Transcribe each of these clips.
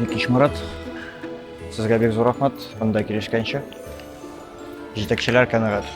Хәерле кич, Марат. Сезгә бик зур рәхмәт. Монда килешкәнчә. Җитәкчеләр канәгать.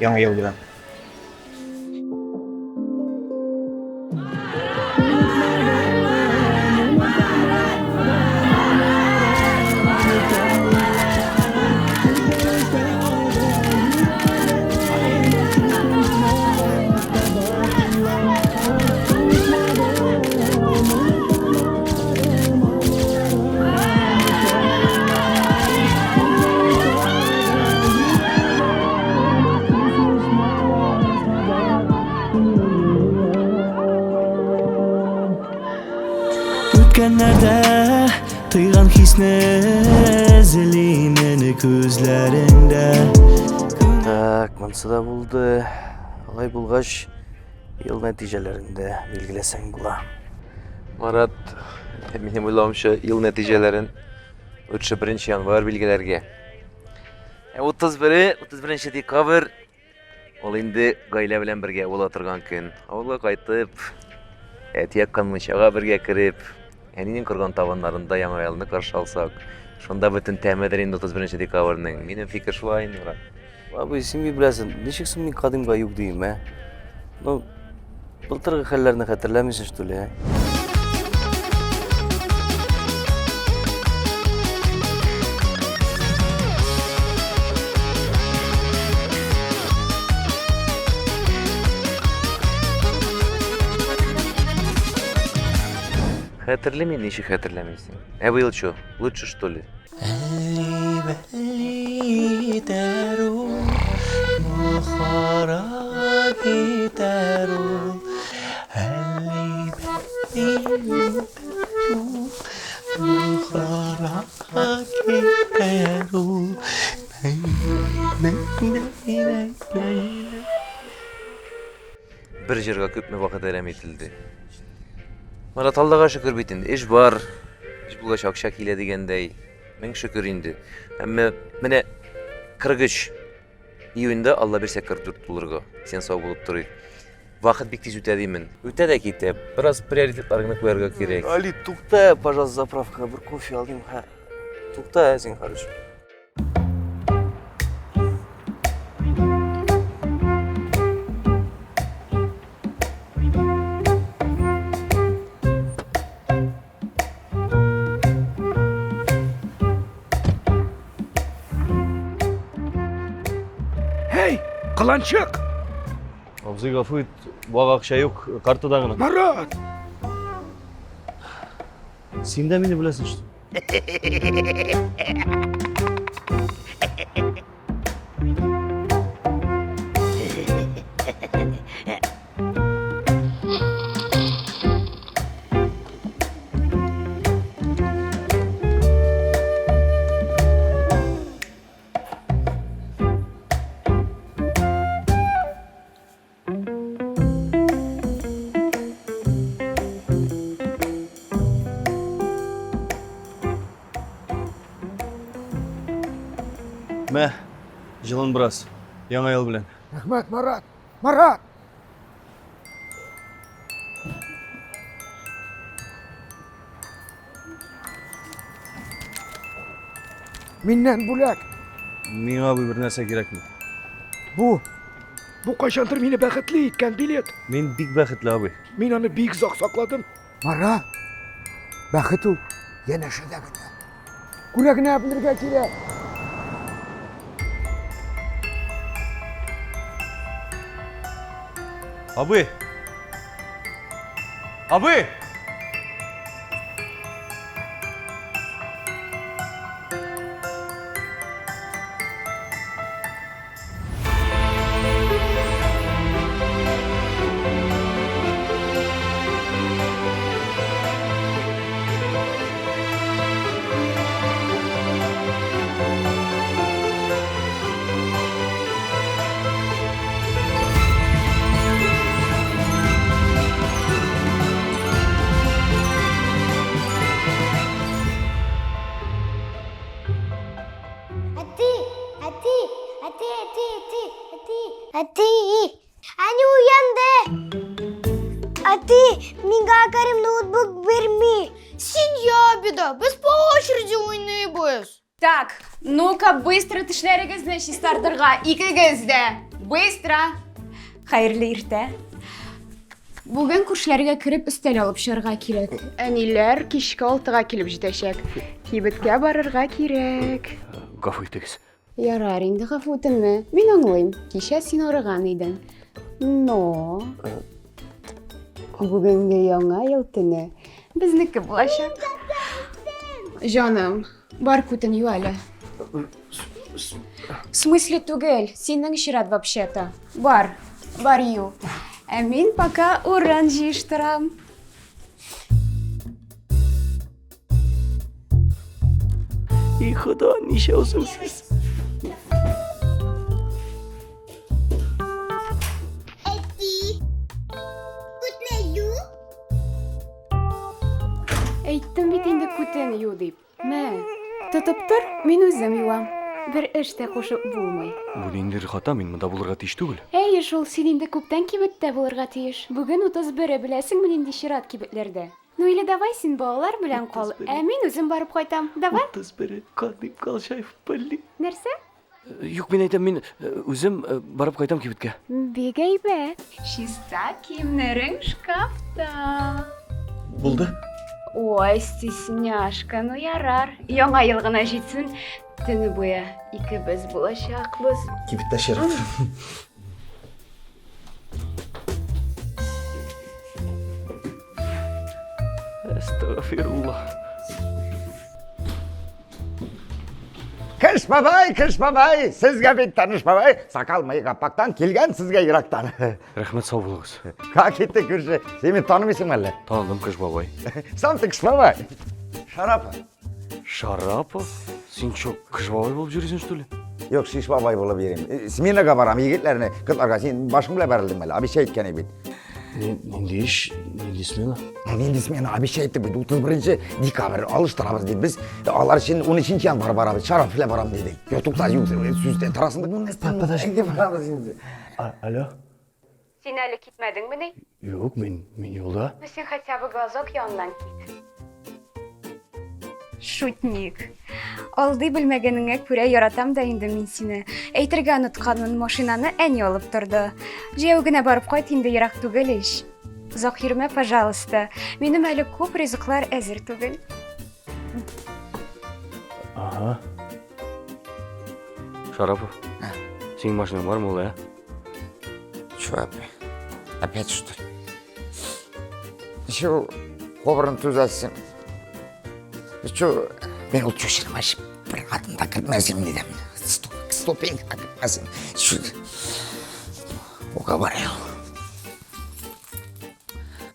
Яңа ел белән. Үткәннәрдә тойган хисне эзлимен күзләреңдә. Так, монысы да булды. Алай булгач, ел нәтиҗәләрен дә билгеләсәң була. Марат, минем уйлавымча, ел нәтиҗәләрен лучше 1 январь билгеләргә. Ә 31-е, 31 декабрь ул инде гаилә белән бергә була торган көн. Авылга кайтып, әти яккан мунчага бергә кереп, әнинең корган табыннарында яңа елны каршы алсак, шунда бөтен тәмедер инде 31 декабрьнең. Минем фикер шулай инде, брат. Абый, син бит беләсең, ничек соң мин Кадимга юк диим, ә? Ну, былтыргы хәлләрне хәтерләмисең, что ли, ә? Хәтерлим инде, ничек хәтерләмисең? Ә быел что, лучше, что ли? Китәр ул, Бохара китәр ул, Әлли-бәлли итәр ул, Бохара китәр ул. Бер җырга күпме вакыт әрәм ителде. Марат, Аллага шөкер бит инде, эш бар, эш булгач акча килә дигәндәй. Мең шөкер инде. Әмма менә 43 июньдә Алла бирсә 44 булырга. Сен сау булып торыйк. Вакыт бик тиз үтә димен. Үтә дә китә. Бераз приоритетларыңны куярга кирәк. Али, тукта, пожалуйста, заправкага бер кофе алыйм, ха. Тукта, зинһар өчен. Һей, кыланчык! Абзый, гафу ит, вак акча юк, картада гына. Марат! Син дә мине беләсең, что? Мә, җылын бераз. Яңа ел белән. Рәхмәт, Марат! Марат! Миннән бүләк. Миңа бу бер нәрсә кирәкми. Бу бу кайчандыр мине бәхетле иткән билет. Мин бик бәхетле, абый. Мин аны бик озак сакладым. Марат, бәхет ул янәшәдә генә. Күрә генә белергә кирәк. Абый! Абый! Әти, әти, әти, әти, әти, әти, әти, әни уянды. Әти, миңа Карим ноутбук бирми. Син ябеда, без по очереди уйныйбыз. Так, ну-ка быстро тешләрегезне чистартырга, икегез дә. Быстро. Хәерле иртә. Бүген күршеләргә кереп өстәл алып чыгарга кирәк. Әниләр кичке алтыга килеп җитәчәк. Кибеткә барырга кирәк. Гафу итегез. Ярар инде, гафу үтенмә. Мин аңлыйм. Кичә син арыган идең. Но бүгенге яңа ел төне безнеке булачак. Җаным, бар күтен ю әле. В смысле түгел, синең чират вообще-то. Бар, бар ю. Ә мин пока урын җыештырам. И хода, ничәү соң сез? Әти, күтне ю. Әйттем бит инде күтен ю дип. Мә, тотып тор, мин үзем юам. Бер эш тә кушып булмый. Бу ниндидер хата, мин монда булырга тиеш түгел. Әйе шул, син инде күптән кибеттә булырга тиеш. Бүген 31-е, беләсеңме нинди чират кибетләрдә? Ну или давай син балалар белән кал, ә мин үзем барып кайтам. Давай. 31-е, кадыйм калчаев пылли. Нәрсә? Юк, мин әйтәм, мин үзем барып кайтам кибеткә. Бик әйбәт. Чиста киемнәрең шкафта. Булды. Ой, стесняшка, ну ярар. Яңа ел гына җитсен, төне буе икебез булачакбыз. Кибеттә чират. Әстәгъфирулла. Кыш бабай, кыш бабай, сезгә бик таныш бабай, сакал мыек аппактан килгән сезгә ерактан. Рәхмәт, сау булыгыз. Как итте күрше? Син мине танымыйсың әллә? Таныдым, Кыш бабай. Сам ты кыш бабай. Шарапов. Шарапов? Син чё, кыш бабай булып йөрисең, что ли? Юк, шиш бабай булып йөрим. Э, сменага барам, егетләрне, кызларга. Син башың белән бәрелдең әле, обещай иткән бит. Нинди эш, нинди смена? Нинди смена, обещай итте бит. 31 декабрь алыштырабыз дип. Без алар өчен 13 январь барабыз, Шарапов белән барам диде. Юк, тукта, юк, сүз торасың да. Подожди. Барабыз инде. Алло. Син әле китмәдеңмени? Юк, мин, мин юлда. Ну син хотя бы глазок яныннан кит. Шутник. Алдый белмәгәнеңә күрә яратам да инде мин сине. Әйтергә онытканмын, машинаны әни алып торды. Җәяү генә барып кайт инде, ерак түгел ич. Озак йөрмә, пожалуйста. Минем әле күп ризыклар әзер түгел. Ага. Шарапов, синең машинаң бармы ул, ә? Чё опять? Опять что ли? Еще коврын төзәтсен. Еще мин ул чүшермә бер адым да кертмәсем дидем. Ступенька кертмәсем. Уговаривал.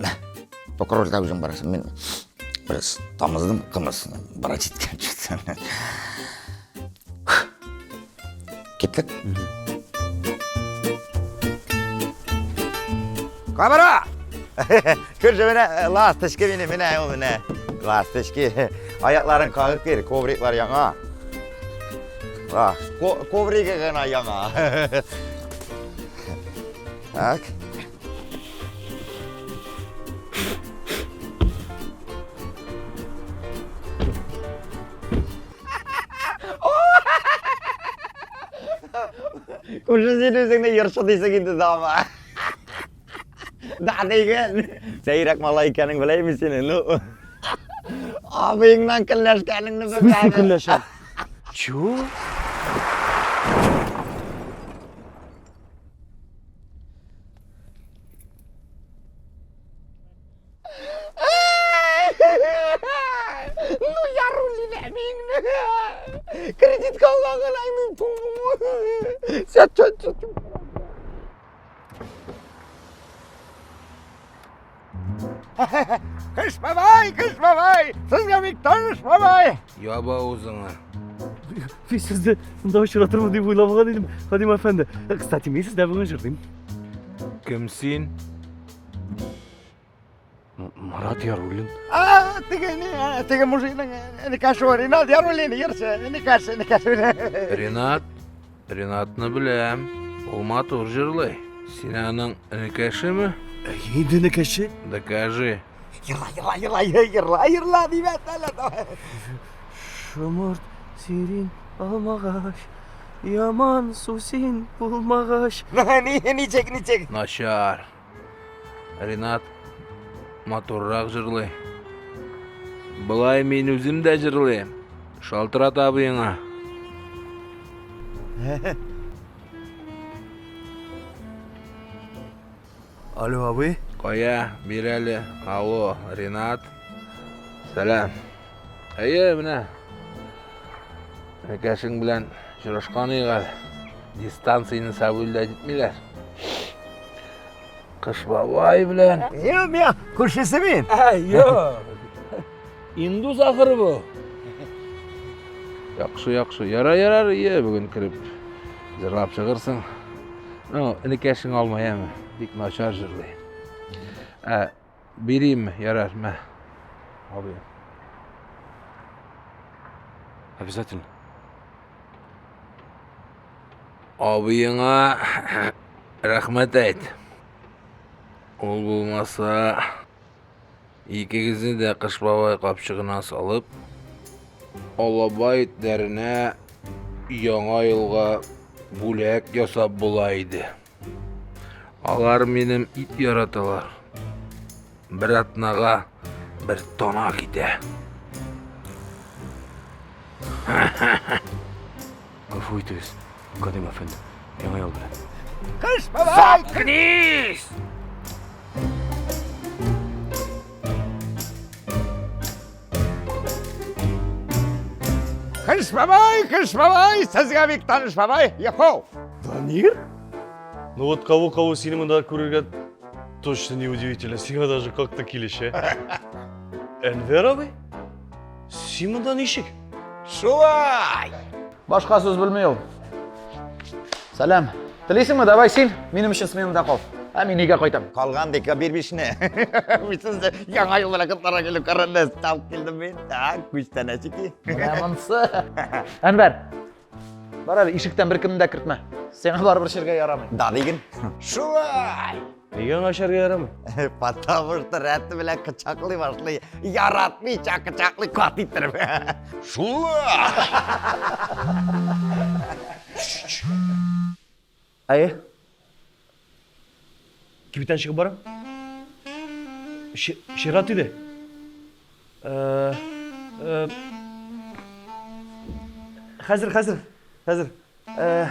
Мә, прокурорда үзең барасың. Мин бераз тамыздым кымыз брать иткән что-то. Киттек. Камера! Күрше менә э, ласточка мине, менә ул менә. Ласточки. Аякларын кагып кер, ковриклар яңа. Ах, ковригы гына яңа. Так. Күрше син үзеңне йырчы дисең инде дама. Да диген. Сәйрәк малай икәнең беләм мин сине, ну. Абыеңнан көнләшкәнеңне беләм. Көнләшәм. Чё? Ну, Яруллин әбиеңне. Кредитка алган гына мин. Сәт, сәт, сәт. Кыш бабай, кыш бабай, сезгә бик таныш бабай. Яба авызыңа. Мин сезне монда очратырмын дип уйламаган идем, Хадим әфәнде. Кстати, мин сездә бүген җырлыйм. Кем син? Марат Яруллин. А, теге не, теге мужикның энекәше бар, Ринат Яруллин, йырчы, энекәше, энекәше. Ринат? Ринатны беләм. Ул матур җырлый. Син аның энекәшеме? Инде энекәше. Докажи. Ерла, ерла, ерла, ерла, ерла, димәс әле. Шомырт, сирин, алмагач, яман су син булмагач. Ничек, ничек? Начар. Ренат матуррак җырлый. Болай мин үзем дә җырлыйм. Шалтырат абыеңа. Алло, абый. Кая, бир әле. Алло, Ренат. Сәлам. Әйе, менә. Энекәшең белән очрашкан идек әле. Дистанцияне соблюдать итмиләр. Кыш бабай белән. Юк, мин күршесе мин. Юк. Индус ахыры бу. Яхшы, яхшы. Ярар, ярар, ие, бүген кереп җырлап чыгырсың. Ну, энекәшең алма, яме. Бик начар җырлый. Ә, бирим, ярар, мә. Абый. Обязательно. Абыеңа рәхмәт әйт. Ул булмаса, икегезне дә Кыш бабай капчыгына салып, Алабай этләренә Яңа елга бүләк ясап була иде. Алар минем ит яраталар. Бер атнага бер тона китә. Гафу итегез, Кадыйм әфәнде. Яңа ел белән. Кыш бабай! Заткнись! Кыш бабай, Кыш бабай, сезгә бик таныш бабай. Йохо! Дамир? Ну вот кого-кого сине монда күрергә точно не удивительно. Сиңа даже как-то килешә. Әнвәр абый? Син монда ничек? Шулай! Башка сүз белми ул. Сәлам. Телисеңме, давай син минем өчен сменада кал. Ә мин өйгә кайтам. Калган дика бир бишне. Мин яңа ел белән котларга килеп карандаш тап килдем мин. Так, күчтәнәчеки. Менә монысы. Әнвәр. Бар әле, ишектән беркемне дә кертмә. Сиңа барыбер эчәргә ярамый. Да диген. Шулай! Нигә аңа эчәргә ярамый? Потому что рәте белән кычаклый башлый. Яратмыйча кычаклый кат иттереп. Шулай! Әйе. Кибеттән чыгып барам. Чират иде. Э, э, хәзер, хәзер, хәзер. Э,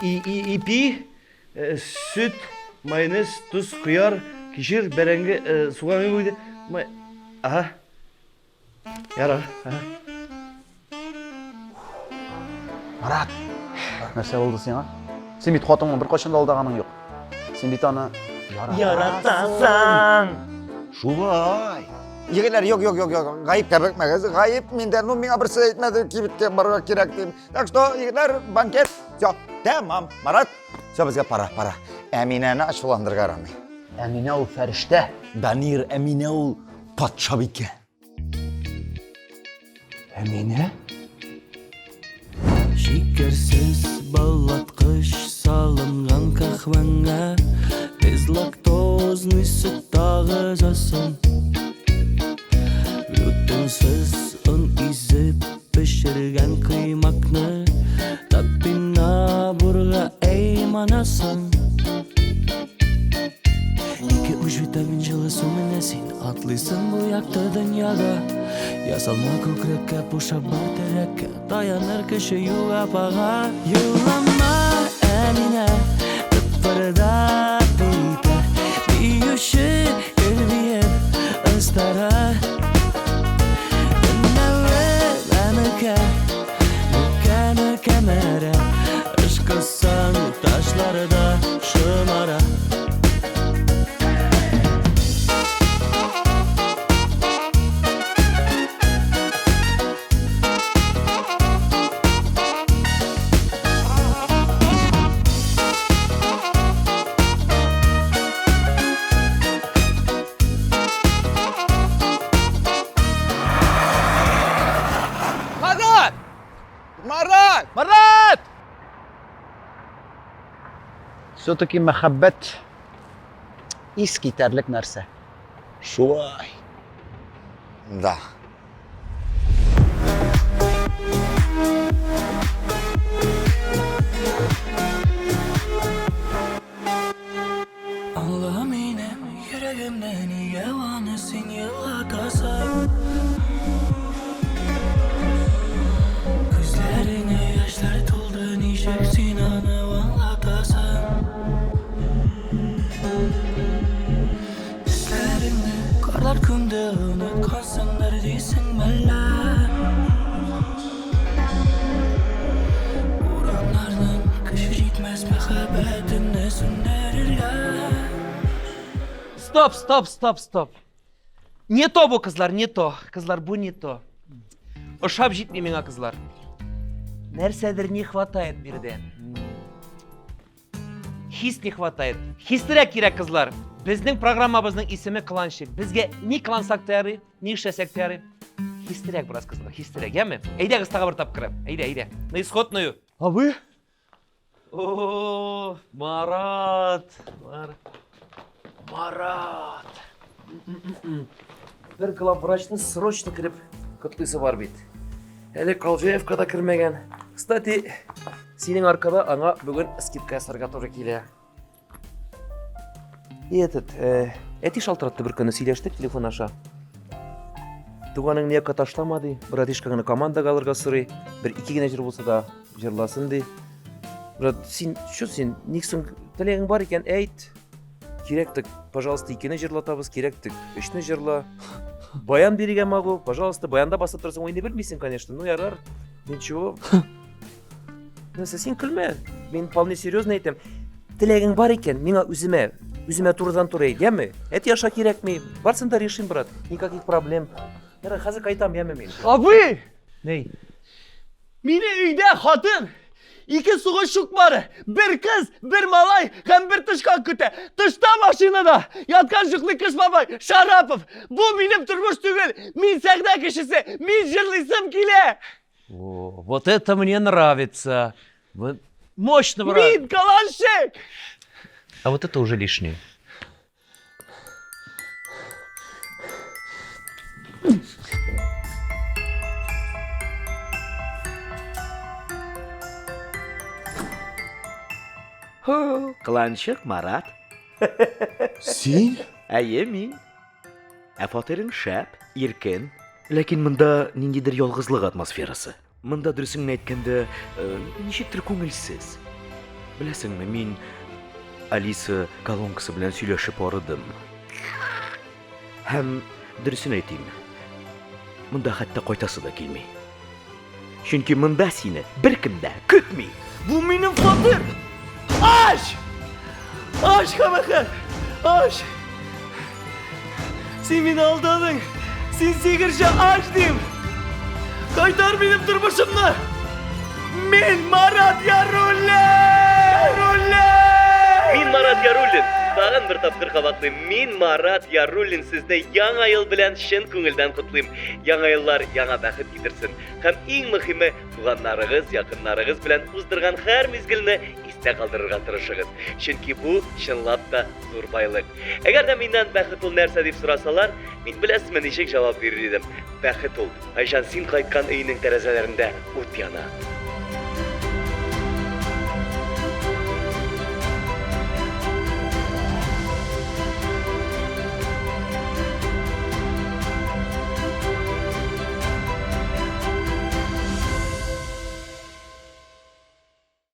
и, и, ипи, сөт, майонез, тоз, кыяр, кишер, бәрәңге, суган иде. Ага. Ярар. Ага. Марат, нәрсә булды сиңа? Син бит хатыныңны беркайчан да алдаганың юк. Син бит аны яратасың. Шулай. Егетләр, юк, юк, юк, юк, гаепкә бөкмәгез. Гаеп миндә, ну миңа берсе әйтмәде, кибеткә барырга кирәк дип. Так что, егетләр, банкет, все, тәмам. Марат, все, безгә пора, пора. Әминәне ачуландырырга ярамый. Әминә ул фәрештә. Данир, Әминә ул патшабикә. Әминә? Шикәрсез баллаткыч салынган кахвәңә Безлактозный сөт агызасың Глютенсыз он изеп пешергән коймакны Топинамбурга әйманасың Ике уч витамин җылы су менә син Атлыйсың бу якты дөньяда Ясалма күкрәккә пуша бар терәккә Таяныр кеше юк апага Юллама Әминә Тыпырдап итә Биюче гел биеп Остара Төннәве әмекә Үкәне кәмәрә Ышкысаң ташларда шомара Марат! Марат! Марат! Все-таки мәхәббәт. Искитәрлек нәрсә. Шулай. Да. Аңла минем йөрәгемне, нигә аны син елатасың? Күзләреңә яшьләр тулды, ничек син аны аңлатасың? Төсләреңне карлар күмде, оныткансыңдыр дисең мәллә? Урамнарның көче җитмәс мәхәббәтеңне сүндерергә. Стоп, стоп, стоп, стоп. Не то бу, кызлар, не то. Кызлар, бу не то. Ошап җитми миңа, кызлар. Нәрсәдер не хватает биредә. Хис не хватает. Хислерәк кирәк, кызлар. Безнең программабызның исеме Кланщик. Безгә ни клансак та ярый, ни эшләсәк тә ярый. Хислерәк бераз, кызлар, хислерәк, яме? Әйдәгез тагы бер тапкыр. Әйдә, әйдә. На исходную. Абый? О, Марат. Мар... Марат. Бер главврачны срочно кереп котлыйсы бар бит. Әле Колжеевка да кермәгән. Кстати, синең аркада аңа бүген скидка ясарга туры килә. И этот, э, әти шалтыратты бер көнне, сөйләштек телефон аша. Туганың никакка ташлама ди, братишка гына командага алырга сорый, бер ике генә җыр булса да җырласын ди. Брат, син, что син, ник соң теләгең бар икән, әйт. Кирәк тек, пожалуйста, икене җырлатабыз, кирәк тек, өчне җырла. Баян бирергә могу, пожалуйста, баянда басып торсаң, уйный белмисең, конечно, ну ярар, ничего. Нәрсә, син көлмә, мин вполне серьезно әйтәм. Теләгең бар икән, миңа үземә, үземә турыдан-туры әйт, яме? Әти аша кирәкми, барсын да решим, брат, никаких проблем. Ярар, хәзер кайтам, яме мин. Абый! Ней? Мине өйдә хатын, ике сугыш чукмары, бер кыз, бер малай һәм бер тычкан көтә. Тышта машинада яткан җоклый кыш бабай Шарапов. Бу минем тормыш түгел. Мин сәхнә кешесе. Мин җырлыйсым килә. О, вот это мне нравится. Вот мощно, брат. Мин каланчик. А вот это уже лишнее. Кыланчык Марат. Син? Әйе, мин. Ә фатирың шәп, иркен. Ләкин монда ниндидер ялгызлык атмосферасы. Монда дөресен генә әйткәндә, э, ничектер күңелсез. Беләсеңме, мин Алиса колонкасы белән сөйләшеп арыдым. Һәм дөресен әйтим, монда хәтта кайтасы да килми. Чөнки монда сине беркем дә көтми. Бу минем фатир! Ач! Ач, кабахәт! Ач! Син мине алдадың! Син сихерче, ач дим! Кайтар минем тормышымны! Мин Марат Яруллин! Яруллин! Мин Марат Яруллин. Тагын бер тапкыр кабатлыйм. Мин Марат Яруллин сезне Яңа ел белән чын күңелдән котлыйм. Яңа еллар яңа бәхет китерсен. Һәм иң мөһиме, туганнарыгыз, якыннарыгыз белән уздырган һәр мизгелне истә калдырырга тырышыгыз. Чөнки бу чынлап та зур байлык. Әгәр дә миннән бәхет ул нәрсә дип сорасалар, мин беләсезме ничек җавап бирер идем? Бәхет ул, кайчан син кайткан өйнең тәрәзәләрендә ут яна.